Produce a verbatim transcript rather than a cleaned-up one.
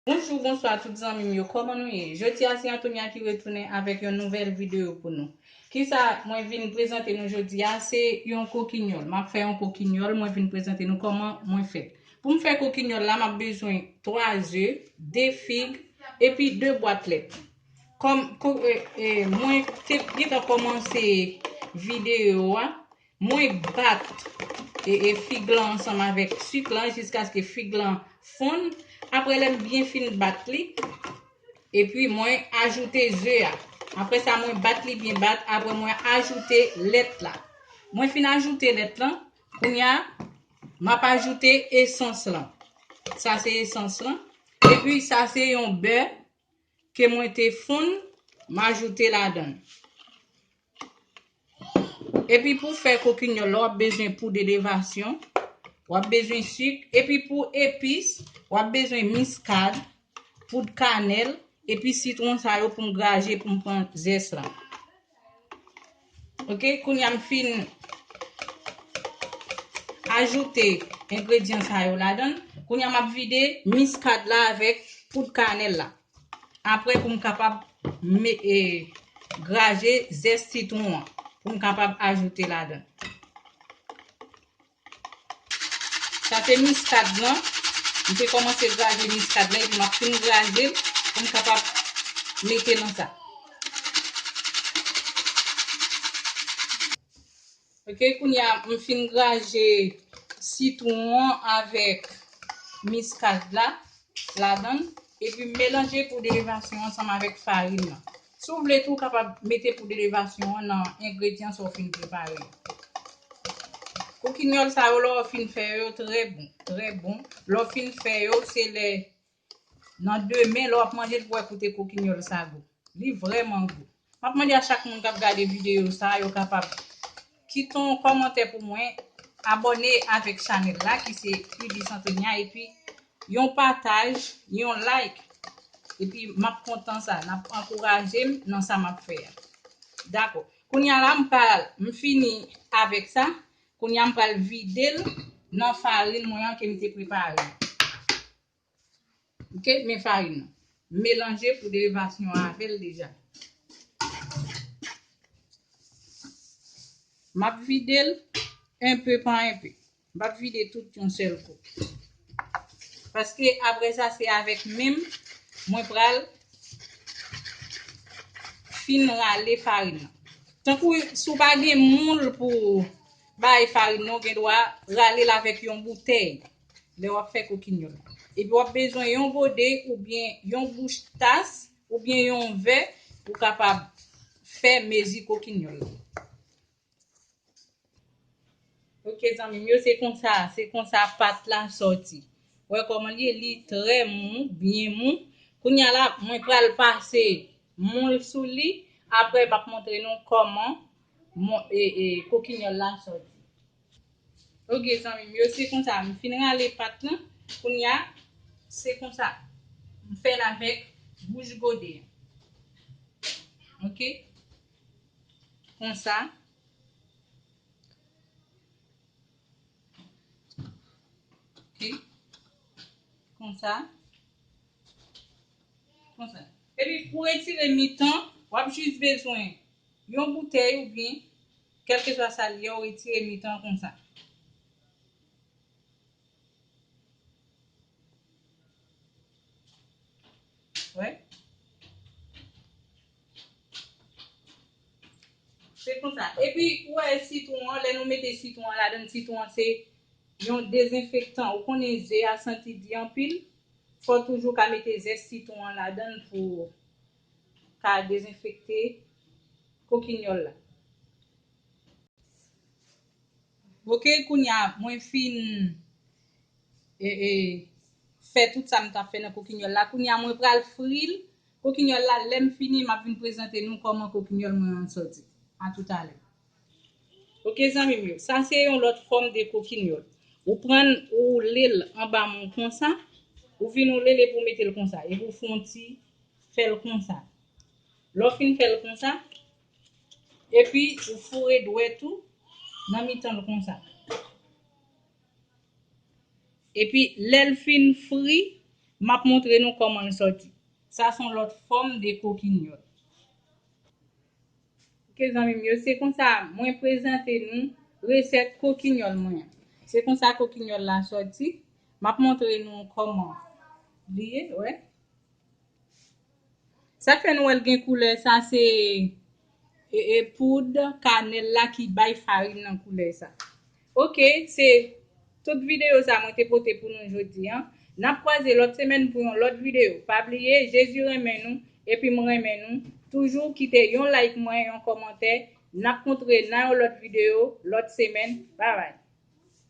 Bonjou, bonswa tout zanmi m yo, kòman nou ye? Jodi a se Antonia ki retounen avèk yon nouvèl videyo pou nou. Kisa mwen vin prezante nou jodi a? Se yon kokinyòl. M ap fè yon kokinyòl, mwen vin prezante nou kòman mwen fè. Pou m fè kokinyòl la, m ap bezwen twa ze, de fig, epi de bwat lèt. Kòm ko- e, e, mwen te gentan kòmanse videyo a, mwen bat e, e, fig lan ansanm avèk sik lan jiskaske fig lan fonn. Apre lè m byen fin bat li, epi mwen ajoute ze a. Apre sa, mwen bat li byen bat. Apre, mwen ajoute lèt la. Mwen fin ajoute lèt lan. Kounye a, m ap ajoute esans lan. Sa se esans lan. Epi, sa se yon bè ke mwen te fonn, m ajoute ladan. Epi pou fè kokinyòl la, w ap bezwen poud elevasyon, w ap bezwen sik, epi pou epis, w ap bezwen miskad, poud kanèl, epi sitwon sa yo pou m graje pou m pran zès la. Oke, kounye a m fin ajoute engredyan sa yo ladan. Kounye a m ap vide miskad la avèk poud kanèl la. Apre pou m kapab me, e, graje zès sitwon an, pou m kapab ajoute ladan. Sa se miskad lan. M te kòmanse graje miskad lan, epi m ap fin graje l pou m kapab mete nan sa. Oke, kounye a, m fin graje sitwon an avèk miskad la ladan l, epi m melanje poud elevasyon ansanm avèk farin nan. Si w vle tou, w kapab mete poud elevasyon an nan engredyan sa w fin prepare yo. Kokinyòl sa yo, lè w fin fè yo, trè bon, trè bon. Lè w fin fè yo, se lè nan demen, lè w ap manje l pou wè kote kokinyòl sa gou. Li vrèman gou. M ap mande a chak moun k ap gade videyo sa, yo kapab kite yon kòmantè pou mwen, abòne avèk chanèl la ki se Udis Antonia, epi yon pataj, yon like. Epi m ap kontan sa, n ap ankouraje m nan sa m ap fè a. Dakò. Kounye a la, m pral, m fini avèk sa. Kounye a, m pral vide l nan farin mwen an ke m te prepare. Oke, men farin nan. M melanje poud elevasyon an avè l deja. M ap vide l enpe pa enpe. M p ap vide tout yon sèl kou. Paske apre sa, se avèk men m mwen pral fin rale farin nan. Tankou si w pa gen moul pou bay farin nan, ou gen dwa rale l avèk yon boutèy lè w ap fè kokinyòl. Epi w ap bezwen yon gode oubyen yon bouch tas oubyen yon vè pou w kapab fè mezi kokinyòl la. Oke, zanmi m yo, se konsa, se konsa pat la sòti. Wè kòman li ye, li trè mou, byen mou. Kounye a la, mwen pral pase moul sou li. Apre, m ap montre nou kòman mon, e, e, kokinyòl la sòti. Oke, zanmi m yo, se konsa. M fin rale pat lan. Kounye a, se konsa. M fè l avèk bouch gode. Oke? Konsa. Oke. Konsa. Konsa. Epi pou retire mitan, w ap jis bezwen yon boutèy oubyen kèlkeswa sa l ye, w retire mitan konsa. Wè. Se konsa. Epi, ou wè sitwon an, lè nou mete sitwon an ladan, sitwon an se yon dezenfektan. Ou konnen ze a santi di anpil. Fò toujou ka mete zès sitwon an ladan pou ka dezenfekte kokinyòl la. Oke, kounye a, mwen fin, e, e, fè tout sa m t ap fè nan kokinyòl la. Kounye a, mwen pral fri l. Kokinyòl la, lè m fini, m ap vin prezante nou kòman kokinyòl mwen an sòti. A toutalè. Oke, zanmi m yo, sa se yon lòt fòm de kokinyòl. Ou pran, ou woule l anba men w konsa, ou vin woule l epi w mete l konsa. Epi w fè yon ti, fè l konsa. Lè w fin fè l konsa, epi ou foure dwèt ou nan mitan l konsa. Epi lè l fin fri, M ap montre nou kòman l sòti. Sa se yon lòt fòm de kokinyòl. Ok, zanmi m yo, se konsa mwen prezante nou resèt kokinyòl mwen an. Se konsa kokinyòl la sòti. M ap montre nou kòman li ye, wè. Sa k fè nou wè l gen koulè sa, se e, e poud kanèl la ki bay farin nan koulè sa. Ok, se tout videyo sa mwen te pote pou nou jodi an. N ap kwaze lòt semèn pou yon lòt videyo. Pa bliye, Jezi renmen nou, epi m renmen nou. Toujou kite yon like mwen, yon kòmantè. N ap kontre nan yon lòt videyo, lòt semèn. Babay.